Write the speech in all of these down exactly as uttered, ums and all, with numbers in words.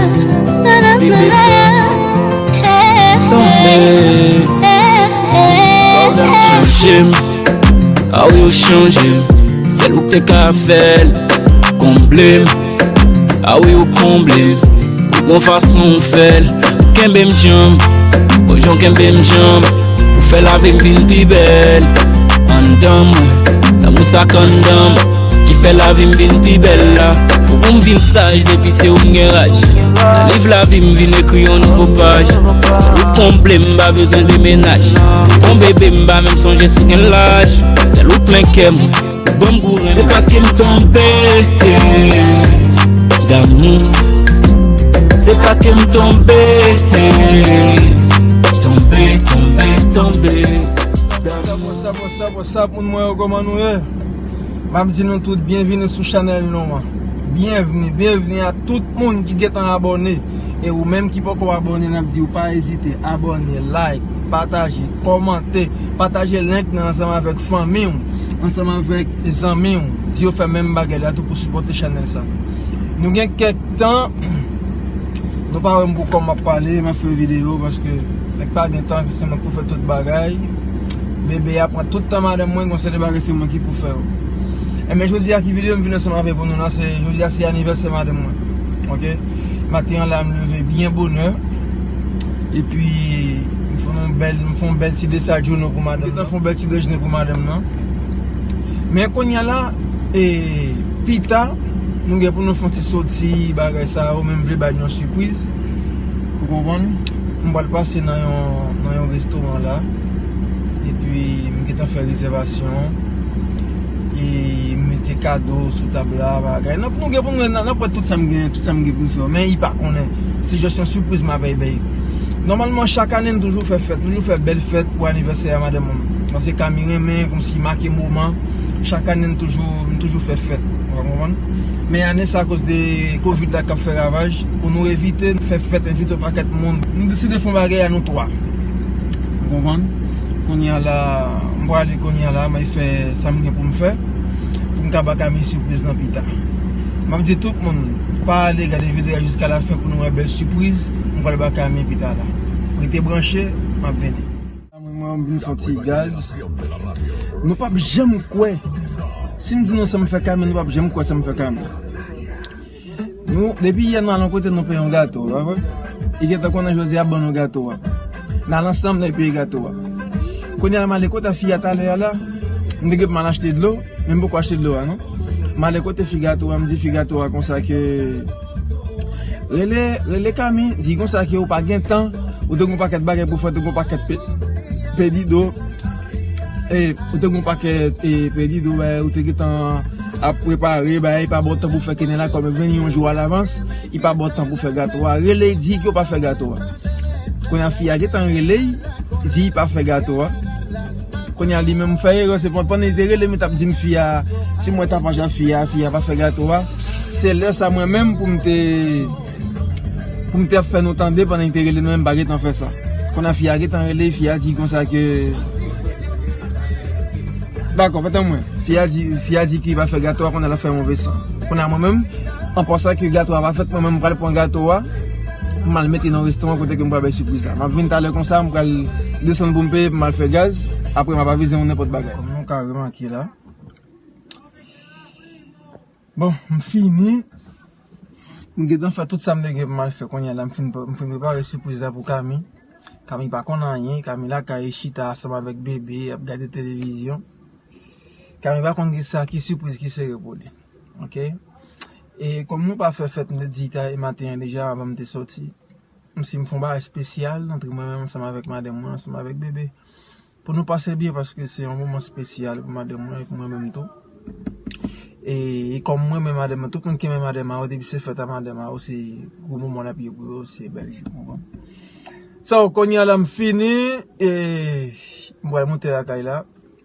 Bebe, tonbe. Chanje m. A wi, ou chanje m. Sèl ou k te ka fè l. Konble m. A wi, ou konble m. Ou gon fason w fè l. Ou kenbe m djanm. Ou jan w kenbe m djanm. Ou fè lavi m vin pi bèl. Anndan mwen, lanmou sa k anndan m, ki fè lavi m vin pi bèl la. Ou pou m vin saj depi se ou m gen raj. Nan liv lavi m vin ekri yon nouvo paj. Sèl ou konble m, m pa bezwen de menaj. Bon bebe, m pa menm sonje si w gen laj. Sèl ou plen kè m, ban m gou renmen. Se paske m tonbe damou. Se paske m tonbe. Tonbe, tonbe, tonbe. What's up, what's up, what's up, moun mwen yo, kòman nou ye? M ap di nou tout byenvini sou chanèl nou an. Byenvini, byenvini a tout moun ki gentan abòne. E ou menm ki poko abòne, n ap di w pa ezite, abòne, like, pataje, kòmante, pataje link nan ansanm avèk fanmi w, ansanm avèk zanmi w. Di yo fè menm bagay la tou pou sipòte chanèl sa. Nou gen kèk tan, nou pa wè m pou kòman m ap pale, m ap fè videyo, paske nèg pa gen tan, se mwen k pou fè tout bagay. Bebe a pran tout tan madanm mwen, gon seri de bagay se mwen ki pou fè yo. Enben, jodi a ki videyo m vin ansanm avèk pou nou la, se jodi a se anivèsè madanm mwen. Oke? Maten an la, m leve byen bonè. Epi, m fè yon bèl, m fè yon bèl ti desajounen pou madanm nan. M fè yon bèl ti dejene pou madanm nan. Men kounye a la, e, pita, nou gen pou nou fè yon ti soti, bagay sa yo, men m vle ba nou yon sipriz. Ou konprann? M pral pase nan yon, nan yon restoran la. Epi, m gentan fè rezèvasyon. E m mete kado sou tab la, bagay. N ap, nou gen pou nou, n ap, n ap wè tout sa m gen, tout sa m gen pou m fè. Men li pa konnen. Se jis yon sipriz m ap bay, bay. Nòmalman, chak ane, n toujou fè fèt. Nou toujou fè bèl fèt pou anivèsè a madanm mwen. Paske Kami renmen, kòmsi make moman. Chak ane, n toujou, n toujou fè fèt. Ou konprann? Men ane sa, akoz de kovid la k ap fè ravaj, pou nou evite fè fèt, envite yon pakèt moun, nou deside fè yon bagay a nou twa. Ou konprann? Kounye a la, m prale kounye a la, m al fè sa m gen pou m fè, pou m ka ba Kami sipriz nan pita. M ap di tout moun, pa ale gade videyo a jiska lafen pou nou wè bèl sipriz m pral ba Kami pita la. Rete branche, m ap vini. Mwen, mwen, m vin fè yon ti gaz. Nou p ap janm kwè. Si m di nou sa m fè Kami, nou p ap janm kwè sa m fè Kami. Nou, depi yè nou al yon kote, nou peye yon gato, pa vre? Li gentan konnen Jozye ap ban nou gato a. N al ansanm, n al peye gato a. Kounye a la, m ale kote fi a talè a la. M te gen pou m al achte dlo, men m poko achte dlo a, non. M ale kote fi gato a, m di fi gato a konsa ke, rele, rele Kami, di konsa ke ou pa gen tan, ou te gen yon pakèt bagay pou fè, ou te gen yon pakèt pe-, pedido. E, ou te gen yon pakèt, e, pedido, bagay, ou te gentan ap prepare, bagay, li pa ba w tan pou fè kenè la, kòm vini yon jou alavans, li pa ba w tan pou fè gato a. Rele, di ke w pa fè gato a. Kounye a, fi a gentan rele, li di li pa fè gato a. Kounye a, li menm fè erè, se pandan li te rele m, li t ap di m fi a, si m wè tapaj a fi a, fi a pa fè gato a. Se lè sa mwen menm pou m te pou m te ap fè nou tande pandan li te rele nou, men m pa gentan fè sa. Kounye a fi a gentan rele, fi a di konsa ke, dakò, fè tan mwen. Fi a di, fi a di ke li pa fè gato a, kounye a l ap fè move san. Kounye a mwen menm, an pansan ke gato a pa fèt, mwen menm m pral pran gato a, m al mete nan restoran kote ke m pral bay sipriz la. M ap vin talè konsa, m pral desann pou m peye, pou m al fè gaz, apre m ap avize nou nenpòt bagay. Kòm nou ka remake la, Bon, m fini. M gentan fè tout sa m te gen pou m al fè kounye a la. M fin, m fin prepare sipriz la pou Kami. Kami pa konn anyen. Kami lakay, chita ansanm avèk bebe, ap gade televizyon. Kami pa konn ki sa, ki sipriz ki sere pou li. Oke? E kòm nou pa fè fèt, m te di ta e maten an deja, anvan m te soti. M si m fè yon bagay espesyal, antre mwen menm ansanm avèk madanm mwen, ansanm avèk bebe. Pou nou pase byen, paske se yon moman espesyal pou madanm mwen, pou mwen menm tou. E, e kòm mwen menm madanm mwen, tout moun ki renmen madanm a yo, depi se fèt a madanm a yo, se gwo moman l ap ye pou yo, se bèl jou, w konprann? So, kounye a la m fini, e m pral monte lakay la.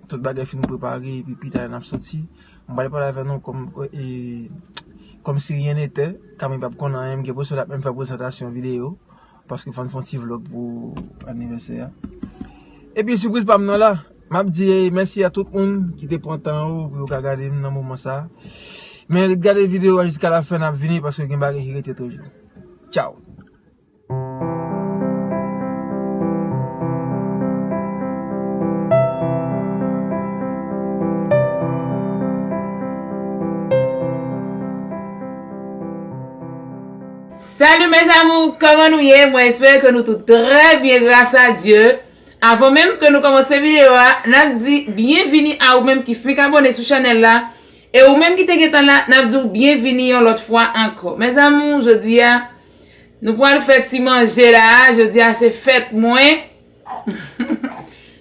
Tout bagay fin prepare, epi pita n ap soti. M pral pale avè nou kòm, e, kòm si ryen netè, Kami p ap konn anyen, m gen enpresyon l ap menm fè prezantasyon videyo. Paske fò n fè yon ti vlog pou anivèsè a. Epi sipriz pa m nan la. M ap di mèsi a tout moun ki te pran tan yo pou yo ka gade m nan moman sa. Men ret gade videyo a jiska lafen, n ap vini paske gen bagay ki rete toujou. Tchaw. Salut mes amours, kòman nou ye? Mwen espere ke nou tout trè byen, gras a Dye. Avan menm ke nou kòmanse videyo a, n ap di byenvini a ou menm ki fenk abòne sou chanèl la. E ou menm ki te gentan la, n ap di w byenvini yon lòt fwa ankò. Mes amours, jodi a, nou pral fè ti manje la. Jodi a, se fèt mwen.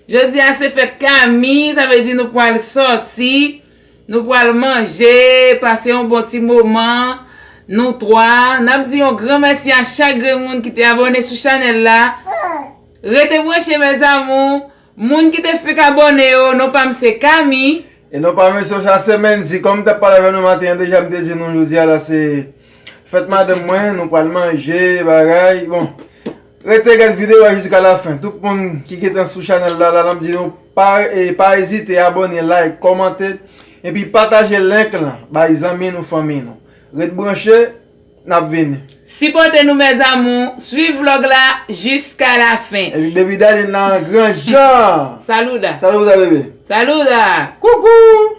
Jodi a, se fèt Kami. Sa vle di nou pral sòti, nou pral manje, pase yon bon ti moman, nou twa. N ap di yon gran mèsi a chak grenn moun ki te abòne sou chanèl la. Rete branche, mes amours. Moun ki te fenk abòne yo, non pa m se Kami. E non pa m se, sa se Mendy. Kòm m t ap pale avè nou maten an, deja m te di nou jodi a la se fèt madanm mwen, nou pral manje, bagay. Bon, rete gad videyo a jiska lafen. Tout moun ki gentan sou chanèl la, la, la, m di nou pa, e, pa ezite abòne, like, kòmante, epi pataje link lan bay zanmi nou, fanmi nou. Ret branche, n ap vini. Sipòte nou, mes amours. Swiv vlòg la jiska lafen. Epi Baby Darline la an gran jan. Saluda. Saluda, bebe. Saluda. Koukou.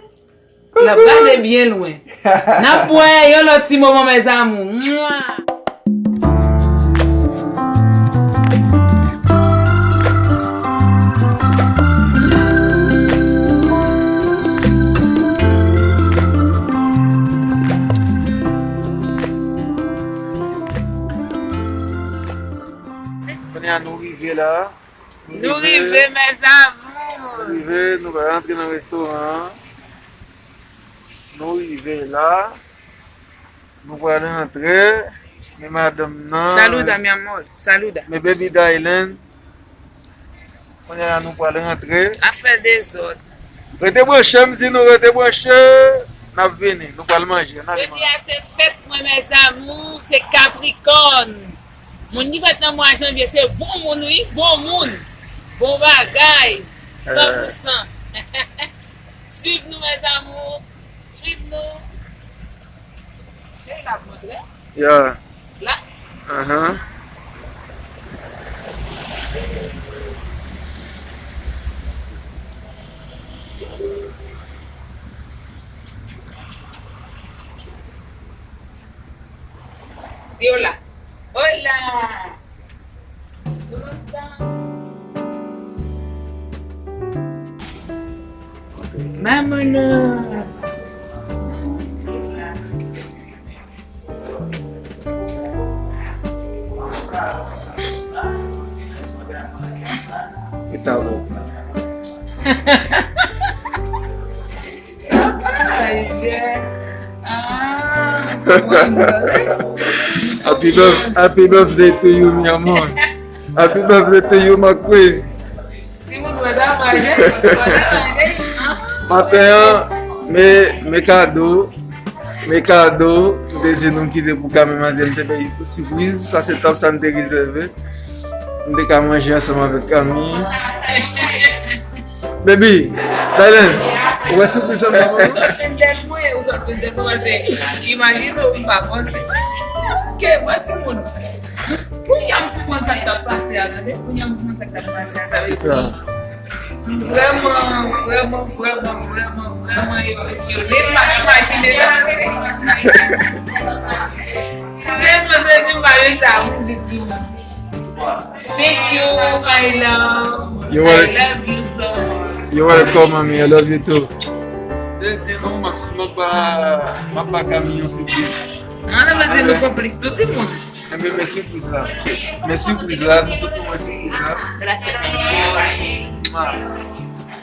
L ap gade byen lwen. N ap wè yon lòt ti moman, mes amours. Mwa! Kounye a nou rive la. Nou rive, mes amours. Nou rive, nou pral rantre nan restoran an. Nou rive la. Nou pral rantre. Men madanm nan. Saluda, mi amor. Saluda. Men Baby Darline. Kounye a nou pral rantre. Afè dezòd. Rete branche, m di nou rete branche. N ap vini. Nou pral manje. N ale manje. Jodi a se fèt mwen, mes amours. Se Capricorne. Moun ki fèt nan mwa janvye, se bon moun, wi. Bon moun. Bon bagay. San pou san. Swiv nou, mes amours. Swiv nou. Ey, l ap montre. Ya. La. Ahan. Yo la. Hola. ¿Cómo están? Vámonos. Está bueno. Ay, je- Ah, bueno. Happy birth-, happy birthday to you, mi amor. Happy birthday to you, my queen. Timoun, mwen ta manje, mwen ta manje. Maten an, men, men kado, men kado, m te di nou m kite pou Kami maten, m te bay sipriz, sa se top sa m te rezève. M te ka manje ansanm avèk Kami. Baby, Dylan, ou wè sipriz sa m ba ou? Ou sot vin dèyè mwen, ou sot vin dèyè mwen, paske imajine w, m pa panse. Ah, ok, mwen timoun. Kounye a m konprann sa k t ap pase a, tande. Kounye a m konprann sa k t ap pase a, sa vle di. M vrèman, vrèman, vrèman, vrèman, vrèman emosyonnen. M pa t imajine nan. Tèlman sezi m pa jwenn sa pou m di pou ou. Thank you, my love. You're wel- I love you so much. You're welcome, mommy. I love you too. Dezi nou, m ap, m ap ba, m ap ba Kami yon sipriz. An, nou mete nou konplis tou, timoun. Enben, men sipriz la. Men sipriz la, nou tout nou wè sipriz la. Gracias, Señor. Mwa.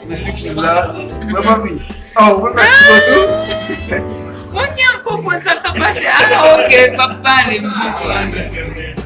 Men sipriz la. Mwen pa vi. Oh, mwen mèsi pou tou. Kounye a m konprann sa k t ap pase. Ah, ok, pa pale, m konprann.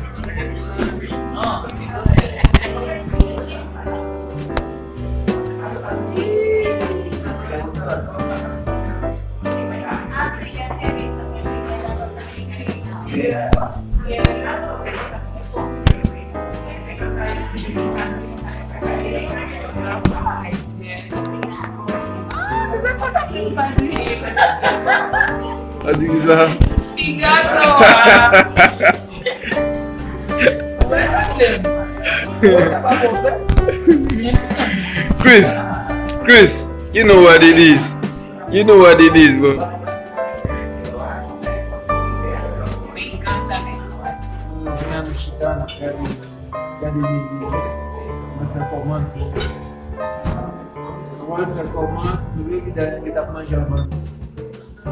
Sa di ki sa? Piga to a. Chris, Chris, you know what it is. You know what it is, bro. Gade Jezi, mwen fè kòman. Mwen fè kòman, nou vle ki ta, ki t ap manje anvan nou.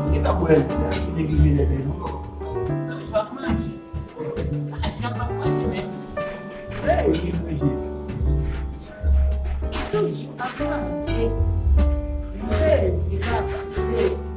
Ki t ap bwè, ki te ki vle lè nou. Fòk manje. Pa janm pa manje menm. Wi, manje. Toujou ap manje. Sezi, papa, sezi.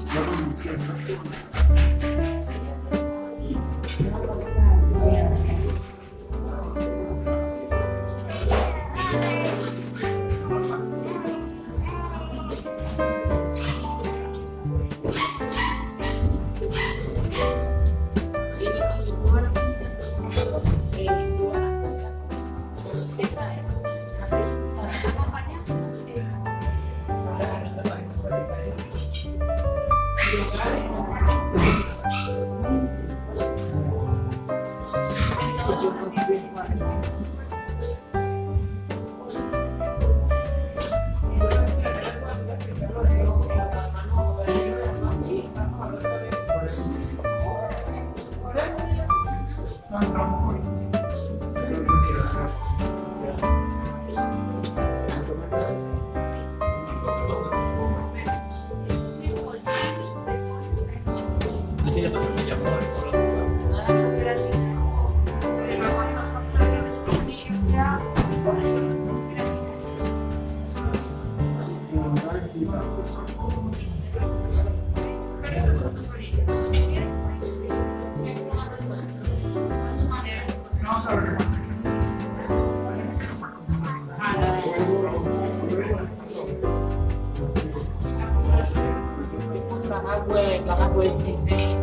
Timoun pa ka bwè, pa ka bwè diven,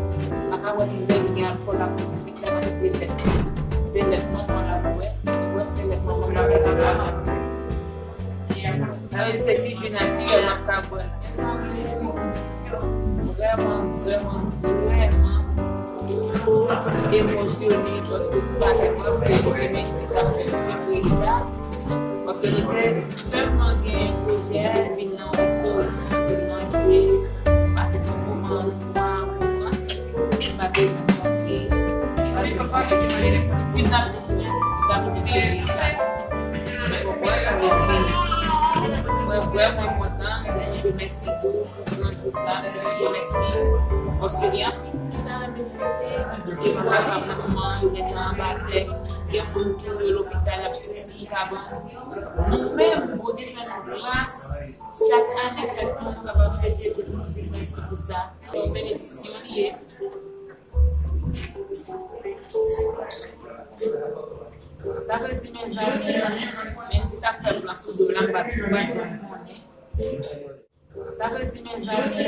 pa ka bwè diven ki gen alkòl ladan, se lèt, se lèt manman l ap bwè, li bwè se lèt manman l ap bwè. Sa vle di se ti ji natirèl m ap ka bwè. Mezanmi, vrèman, vrèman, vrèman emosyone paske nou pa te panse se Mendy k ap fè nou sipraz sa. Paske nou te sèlman gen pwojè vin nan yon restoran, vin manje, pase ti moman nou an, nou pa te janm panse, nou pa te janm panse si, si n ap Si w ta vin jwenn, si w ta vin jwenn sa. Mwen konprann, mwen vin. Mwen vrèman kontan, m di Bondye mèsi pou gran jou sa, m di Bondye mèsi. Paske gen anpil moun ki ta renmen fete, e yo pa kapab, manman yo gentan anba tè, gen moun tou yo lopital, y ap soufri sou kabann. Nou menm, Bondye fè nou gras, chak ane fèt nou, nou kapab fete, se pou nou di l mèsi pou sa. Se yon benediksyon li ye. Sa vle di, mezanmi, Mendy t ap fè plan sou do m la, m pa t, m pa t janm konnen. Sa vle di, mezanmi,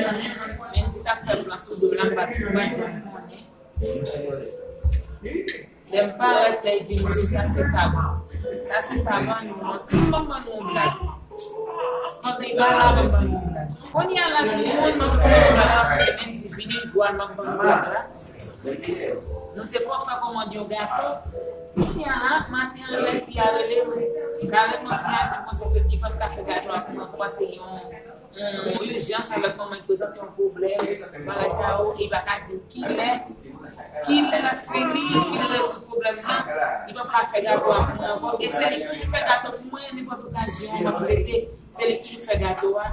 Mendy t ap fè plan sou do m la, m pa t, m pa t janm konnen. Lè m parèt, lè l di m se sa, se tab. Sa se tab an nou, non. Timoun, ban m ban nou yon blag. Pandan y pa la, ban m ban nou yon blag. Kounye a la, timoun, m ap fè yon blag paske Mendy vini, vwal, m ap ban nou blag la. Nou te pran fè kòmande yon gato. Kounye a, maten an, lè fi a rele m, karèman, fi a di m konsa ke li pa t ka fè gato a pou mwen, paske yon yon ijans avèk manman, li prezante yon pwoblèm, bagay sa yo, e li pa ka di m kilè, kilè l ap fini, fin rezoud pwoblèm nan, li p ap ka fè gato a pou mwen ankò. E se li k toujou fè gato pou mwen, nenpòt okazyon m ap fete, se li k toujou fè gato a.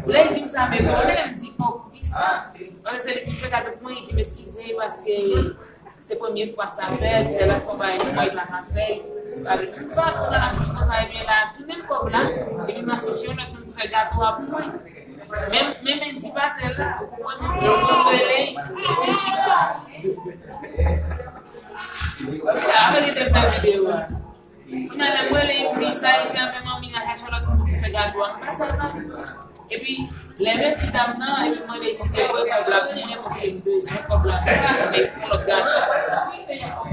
Lè l di m sa, m etone, m di, "O, poukisa?" Paske se li ki fè gato pou mwen, li di m, "Eskize, paske se premye fwa sa fèt, lè l ap fè yon bagay pou mwen, li pa ka fè l." Bagay, m fè aprann l ap di konsa, ebyen, la, tounen m kòb la, epi m asosye yon lòt moun pou fè gato a pou mwen. Men, men, men, di pa tèl la, ou konprann, mwen rele, mwen di sa. Apre, kite m fè videyo a. Kounye a, lè m rele, m di sa, e se anfen manmi nan chache lòt moun pou fè gato a, m pa sa, non. Epi, lè m epi dam nan, epi m mande si te vre kòb la pou mwen, paske m bezwen kòb la pou mwen, pou fè yon lòt gato.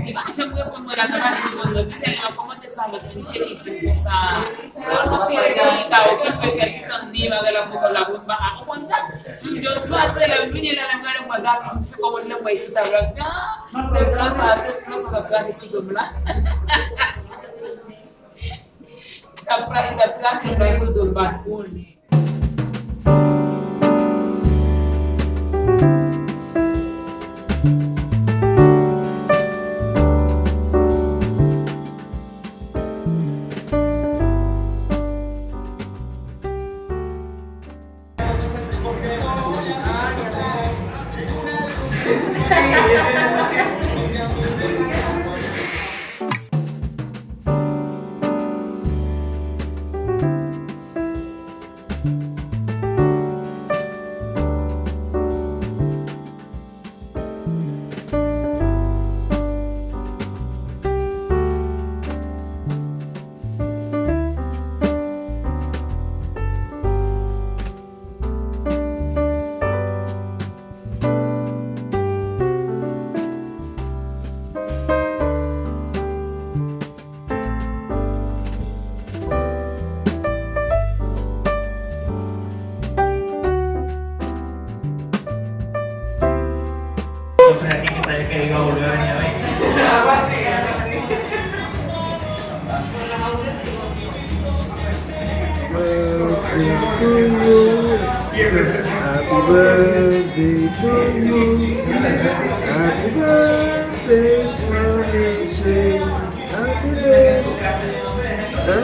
Li pa janm reponn mwen, la, li pa janm reponn mwen. Misye gen yon kòmantè sa, lòt moun te di konsa, "Bon, monchè, li ka okipe, fè ti tann li, bagay la pou kòb la pou mwen, m pa ka konprann sa." M di, "Oswa, te lè m vini la, lè m gade, m wè gato, m di, se kòmantè, m wè sou tab la." M di, "Ah, se plan sa, se plan sa, w ap trase sou do m la." T ap tra-, t ap trase plan sou do l, pa t konnen. Birthday to you. Happy birthday to you. Happy birthday, Manisha. Happy birthday. Hein?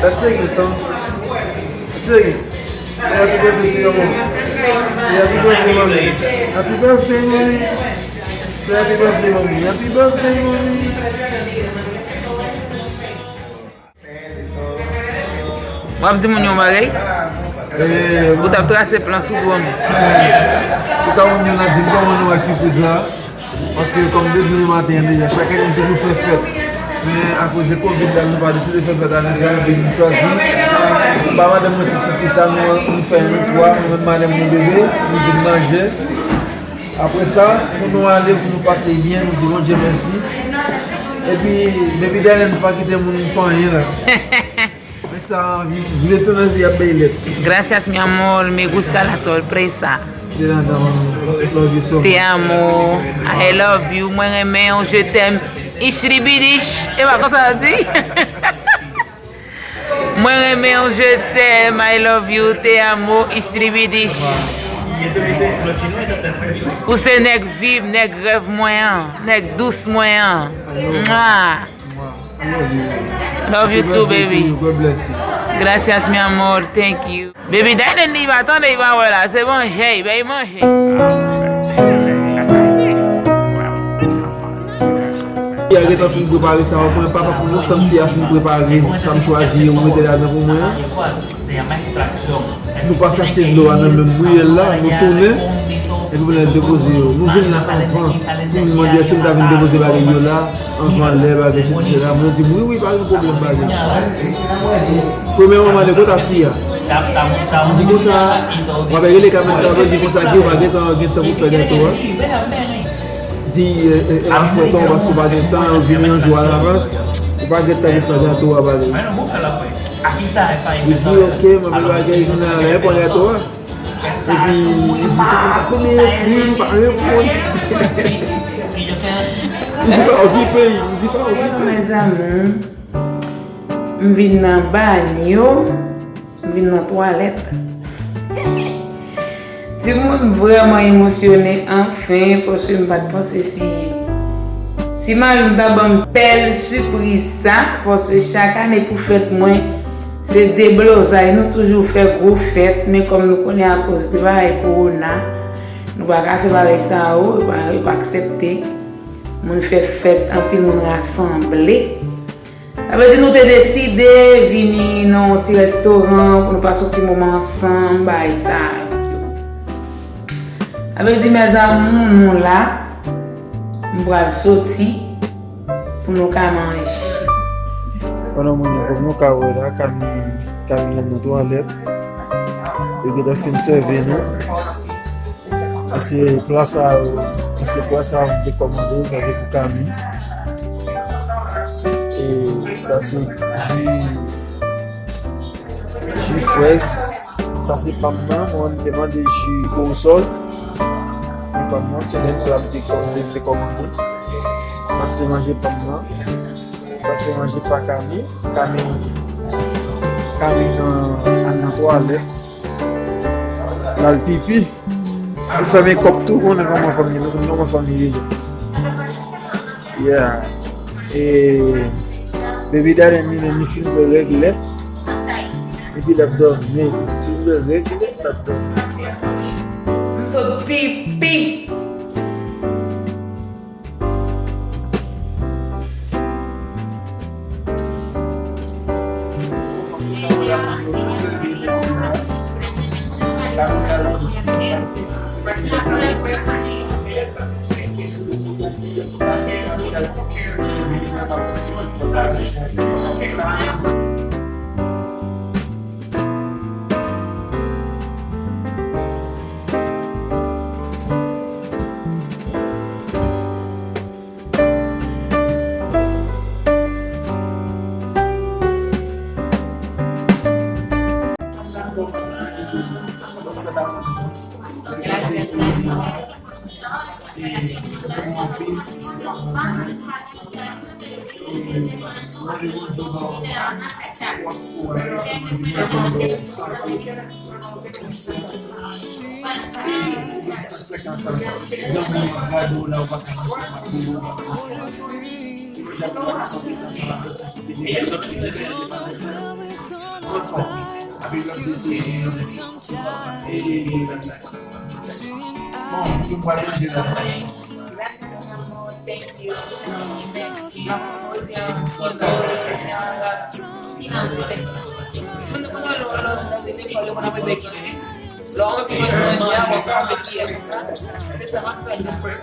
That's singing song. That's singing. Say happy birthday to your mom. Say happy birthday, mommy. Happy birthday, mommy. Say happy birthday, mommy. Happy birthday, mommy. W ap di moun yon bagay? Eh, ou t ap trase plan sou do m. Ou ta wè moun yo nan di m kòman nou wè sipriz la. Paske kòm de di maten an deja, chak ane m toujou fè fèt. Men akoz de kovid la, nou pa deside fè fèt ane sa, epi nou chwazi ba madanm mwen ti sipriz sa, nou, nou fè nou twa, mwen menm madanm mwen bebe, nou vin manje. Apre sa, pou nou ale, pou nou pase byen, nou di Bondye mèsi. Epi, depi dènye, nou pa kite moun fè anyen la. Nèg sa anvi vle tounen epi ap bay lèt. Gracias, mi amor, me gusta la sorpresa. Te amo, I love you, mwen renmen w, je t'aime, ichribidish. E pa konsa yo di? Mwen renmen w, je t'aime, I love you, te amo, ichribidish. Ou se nèg vi m, nèg rèv mwen an, nèg dous mwen an. Mwa. Love you too, baby. God bless you. Gracias, mi amor. Thank you. Baby, Dylan, li pa tande, li pa wè la. Se manje, bay manje. Fi a gentan fin prepare sa, ou konnen papa pou lontan fi a fin prepare sa m chwazi, ou mete ladan pou mwen an. Nou pase achte dlo a nan menm riyèl la, nou tounen, epi pou n al depoze yo. Nou vin la anvan, pou nou mande èske nou ta vin depoze bagay yo la, anvan lè, bagay, sesi, sela. Mwen di m, wi, wi, pa gen pwoblèm, bagay. Premyèman, m ale kot a fi a. M di konsa, m ap rele kamèt la, mwen di konsa, ki yo pa gentan gen tan pou fè gato a. Di, e, e, e, a fwèt an, paske w pa gen tan, ou vini yon jou alavans, ou pa gen tan pou fè gato a, bagay. Li di, ok, mwen vle bagay, kounye a la, e pran gato a. Epi, li di, "Tata, konbyen yo ekri, m pa reponn." M di, "Pa okipe, m di, pa okipe." Mes amours, m vin nan banyo, m vin nan twalèt. Timoun, m vrèman emosyone anfen, paske m pa t panse si, si mari m ta ban m bèl sipriz sa, paske chak ane pou fèt mwen, se deblozay, nou toujou fè gwo fèt, men kòm nou konnen akoz de bagay kowona, nou pa ka fè bagay sa yo, yo pa, yo pa aksepte moun fè fèt, anpil moun rasanble. Sa vle di nou te deside vini nan yon ti restoran pou nou pase yon ti moman ansanm, bagay sa yo. Sa vle di, mes amours, nou la, m pral soti pou nou ka manje. Pandan moun yo, kòm nou ka wè la, Kami, Kami nan twalèt. Yo gentan fin sèvi nou. E se pla sa yo, e se pla sa yo m te kòmande, sa se pou Kami. E sa se ji, ji frèz. Sa se pa m nan, mwen m te mande ji osòl. Men pa m nan, se menm pla m te kòm-, m te kòmande. Sa se manje pa m nan. Sa se manje pa Kami. Kami, Kami nan, al nan twalèt. L al pipi. Li fèmen kòk tou, konnen kòman fanmi, nou konn kòman fanmi ye. Yeah. E baby daddy, li menm, li fin bwè règ lèt. Epi l ap dòmi. Li fin bwè règ lèt, l ap dòmi. M sot pipi. Bon, nou pral manje la. Gracias, mi amor. Thank you. Mwen te kontan lè w lòt mwen te lekòl, yo konn ap rete ki lè w ap rete ki lè konsa. Se sa m ap fè.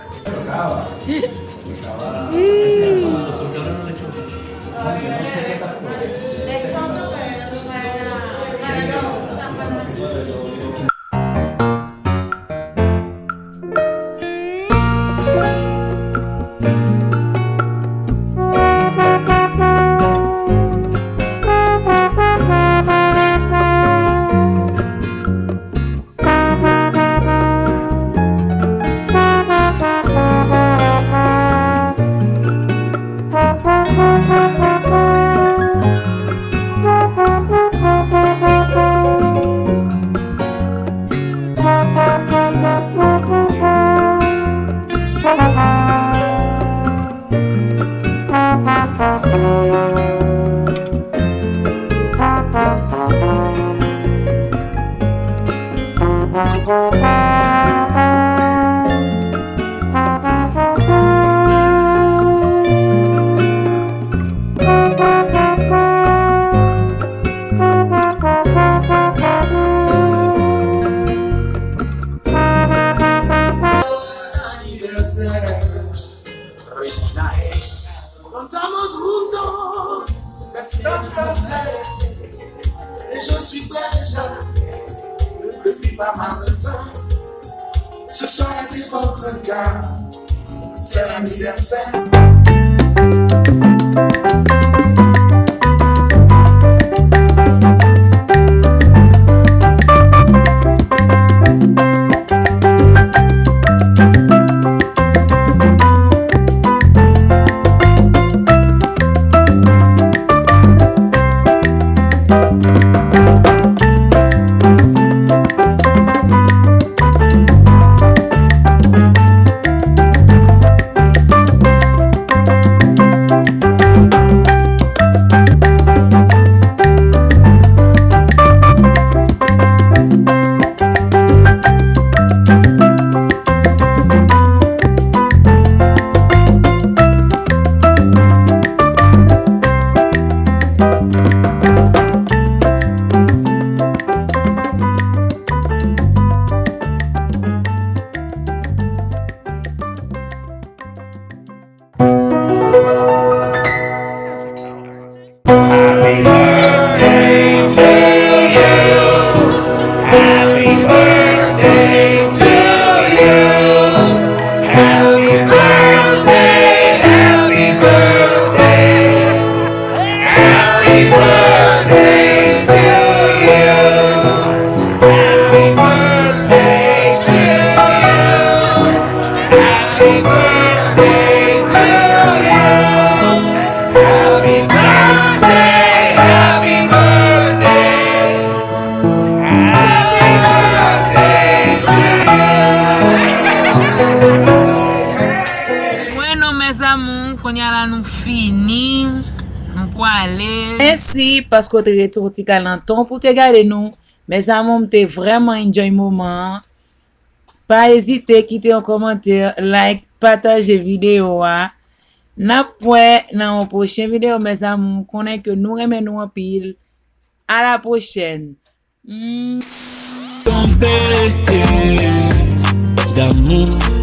Contamos juntos las tantas veces que yo soy de ella, depuis pas mal de temps. Ce soir est important car c'est l'anniversaire. Mes amours, kounye a la nou fini. Nou pwale. Mèsi paske w te rete yon ti kal nan tan pou te gade nou. Mes amours, m te vrèman enjoy moman an. Pa ezite kite yon kòmantè, like, pataje videyo a. N ap wè nan yon pwochen videyo, mes amours. Konnen ke nou renmen nou anpil. A la pwochèn. Mm. Tonbe damou.